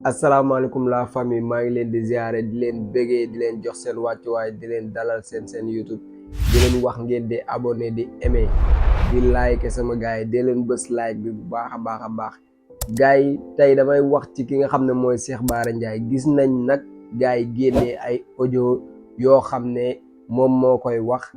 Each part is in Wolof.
asalaamaaleykum la famille maa ngi leen di ziare di leen bëggee di leen jox seen wàccuwaay di leen dalal seen YouTube di leen wax ngeen di abonné di aimer di like sama gars yi di leen bës like bi bu baax a baax gars yi tey damay wax ci ki nga xam ne mooy Cheikh Bara Ndiaye. Gis nañ nag gars yi génnee ay audio yoo xam ne moom moo koy wax.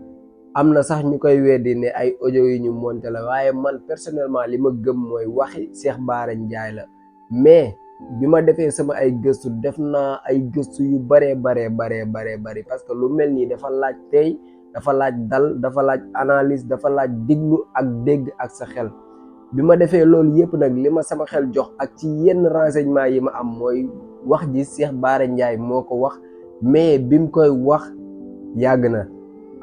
am na sax ñu koy weddi ne ay audio yu ñu monté la waaye man personnellement li ma gëm mooy waxi Cheikh Bara Ndiaye la. mais bi ma defee sama ay gëstu def naa ay gëstu yu bëree bari parce que lu mel nii dafa laaj tey dafa laaj dal dafa laaj analyse dafa laaj diglu ak dégg ak sa xel. bi ma defee loolu yëpp nag li ma sama xel jox ak ci yenn renseignement yi ma am mooy wax ji Cheikh Bara Ndiaye moo ko wax, mais bi mu koy wax yàgg na.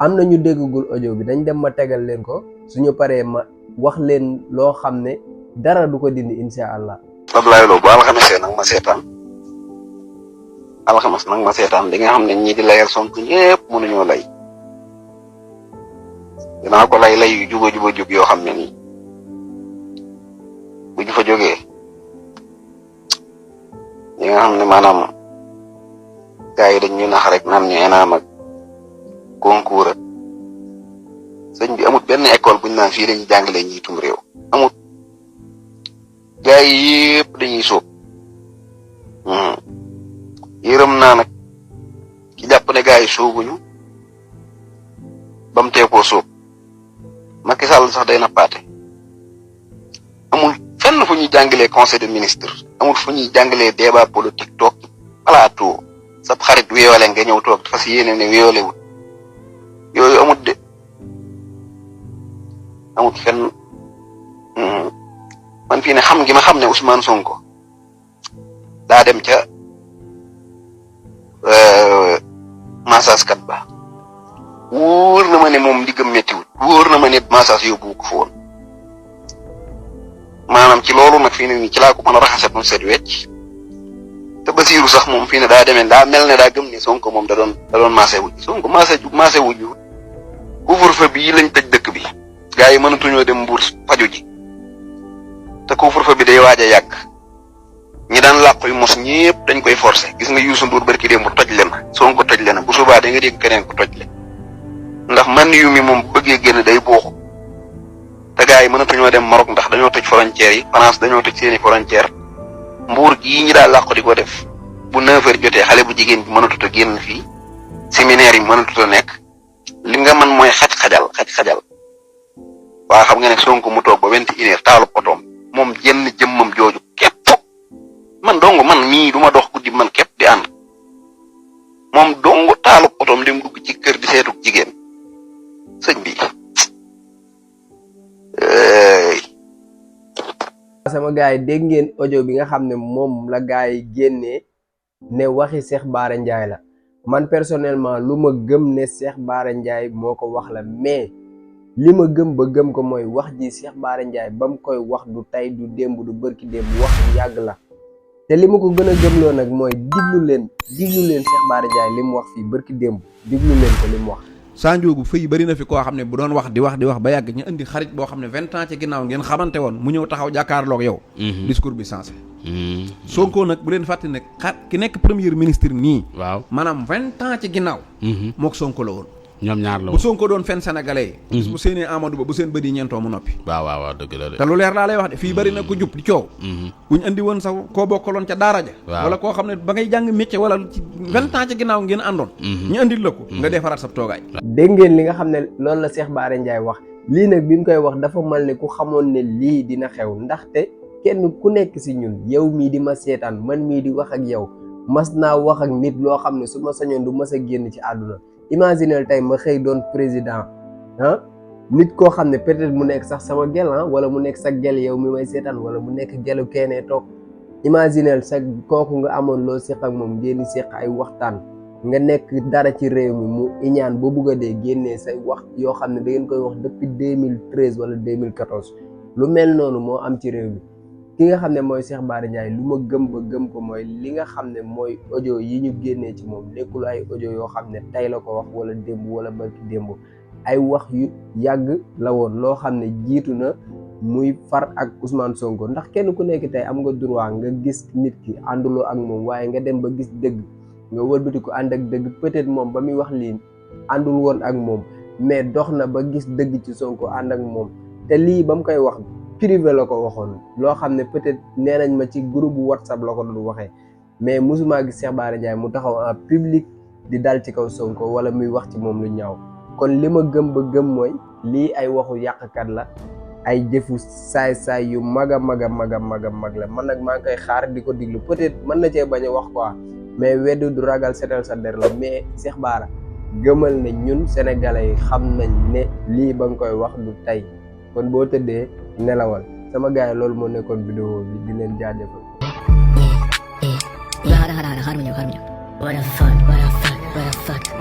am na ñu déggagul audio bi, dañ dem ma tegal leen ko suñu paree ma wax leen loo xam ne dara du ko dindi incha allah. Abdoulaye Lo bu alxamesee nag ma seetaan alxames nag ma seetaan di nga xam ne ñii di layal Sonko ñëpp mënuñoo lay dinaa ko lay yu juba jub yoo xam ne nii bu ñu fa jógee ñi nga xam ne maanaam gars yi dañ ñu nax rek naan ñu ENAM ak concours ak sëñ bi amut benn école buñ naan fii dañuy jàngalee njiitum réew amut. gaa yi yëpp dañuy sóob yërëm naa nag ki jàpp ne gaa yi sóobuñu ba mu tee koo sóob. Macky Sall sax day nappaate amul fenn fu ñuy jàngalee conseil des ministres, amul fu ñuy jàngalee débat politique toog plateau sab xarit wéyole nga ñëw toog fas yéene ne wéyole wut yooyu amut de amut fenn. man fii ne xam gi ma xam ne Ousmane Sonko daa dem ca massage kat ba wóor na ma ne moom liggam méttiwul, wóor na ma ne massage yóbbu ko fa woon. maanaam ci loolu nag fii ne nii ci laa ko mën a raxase ba mu set wecc. te Basiiru sax moom fii ne daa demee daa mel ne daa gëm ni Sonko moom da doon massé wuj Sonko massé wuju couvre-feu bi lañ tëj dëkk bi gaa yi mënatuñoo dem Mbuur faju ji te couvre-feu bi day waaj a yàgg. ñi daan làqu yu mos ñëpp dañ koy forcer. gis nga Youssou Ndour barki démb toj le na Sonko toj le na bu subaa da nga dégg keneen ko toj le ndax man yu mi moom bu bëggee génn day buuxu. te gars yi mënatuñoo dem Maroc ndax dañoo tëj frontières yi, France dañoo tëj seeni frontière. Mbuur gii ñi daal làqu di ko def bu 9h jotee xale bu jigéen bi mënatut a génn fii, séminaire yi mënatut a nekk. li nga man mooy xaj-xajal. waa xam nga ne Sonko mu toog ba 21h taalu potoom moom jenn jëmmam jooju képp man dong man mii du ma dox guddi man képp di ànd moom dong taalu potoom dem dugg ci kër di seetuk jigéen sëñ bi. sama gars yi dégg ngeen audio bi nga xam ne moom la gars yi génnee ne waxi Cheikh Bara Ndiaye la. man personnellement lu ma gëm ne Cheikh Bara Ndiaye moo ko wax la, mais li ma gëm ba gëm ko mooy wax ji Cheikh Bara Ndiaye ba mu koy wax du tey du démb du bërki démb wax bu yàgg la. te li ma ko gën a gëmloo nag mooy diglu leen Cheikh Bara Ndiaye li mu wax fii bërki démb diglu leen ko li mu wax. Sanjoogu fëy bari na fi koo xam ne bu doon wax di wax ba yàgg ñu indi xarit boo xam ne 20 ans ci ginnaaw ngeen xamante woon mu ñëw taxaw jàkkaarloog yow. discours bi sensé. Sonko nag bu leen fàtte ne ki nekk premier ministre nii. waaw maanaam 20 ans ci ginnaaw. mook Sonko la woon. ñoom ñaar la bu Sonko doon fen sénégalais yi. bu seenee Amadou Ba bu seen bët yi ñeentoo mu noppi. waaw dëgg la de. te lu leer laa lay wax de fii bari na ko jub di coow. bu ñu andi woon sax koo bokkaloon ca daara ja. wala koo xam ne ba ngay jàng métier wala ci 20 ans ci ginnaaw ngeen àndoon. ñu andil la ko. nga defaraat sa toogaay. dégg ngeen li nga xam ne loolu la Cheikh Bara Ndiaye wax lii nag bi mu koy wax dafa mal ne ku xamoon ne lii dina xew, ndaxte kenn ku nekk si ñun yow mii di ma seetaan man mii di wax ak yow mas naa wax ak nit loo xam ne su ma sañoon du mas a génn ci àdduna. imaginel tey ma xëy doon président nit koo xam ne peut-être mu nekk sax sama gel wala mu nekk sa gel yow mi may seetaan wala mu nekk gelu keenee toog. imaginel sa kooku nga amoon loo séq ak moom ngeen séq ay waxtaan nga nekk dara ci réew mi mu iñaan ba bugg a dee génnee say wax yoo xam ne da ngeen koy wax depuis 2013 wala 2014 lu mel noonu moo am ci réew mi. ki nga xam ne mooy Cheikh Bara Ndiaye lu ma gëm ba gëm ko mooy li nga xam ne mooy audio yi ñu génnee ci moom nekkul ay audio yoo xam ne tey la ko wax wala démb wala barki démb ay wax yu yàgg la woon loo xam ne jiitu na muy far ak Ousmane Sonko ndax kenn ku nekk tey am nga droit nga gis nit ki ànduloo ak moom waaye nga dem ba gis dëgg nga wëlbati ko ànd ak dëgg peut-être moom ba muy wax lii àndul woon ak moom mais dox na ba gis dëgg ci Sonko ànd ak moom te lii ba mu koy wax privé la ko waxoon loo xam ne peut-être nee nañ ma ci groupe WhatsApp la ko doon waxee mais musuma gis Cheikh Bara Ndiaye mu taxaw en public di dal ci kaw Sonko wala muy wax ci moom lu ñaaw kon li ma gëm ba gëm mooy lii ay waxu yàqkat la ay jëfu saay-saay yu mag a mag la man nag maa ngi koy xaar di ko diglu peut-être mën na cee bañ a wax quoi mais weddu du ragal setal sa der la mais Cheikh Bara gëmal ne ñun sénégalais yi xam nañ ne lii ba nga koy wax du tey kon boo tëddee nelawal sama gars yi loolu moo nekkoon vidéo bi di leen jaajëfal. xaar ma ñëw. What the fuck.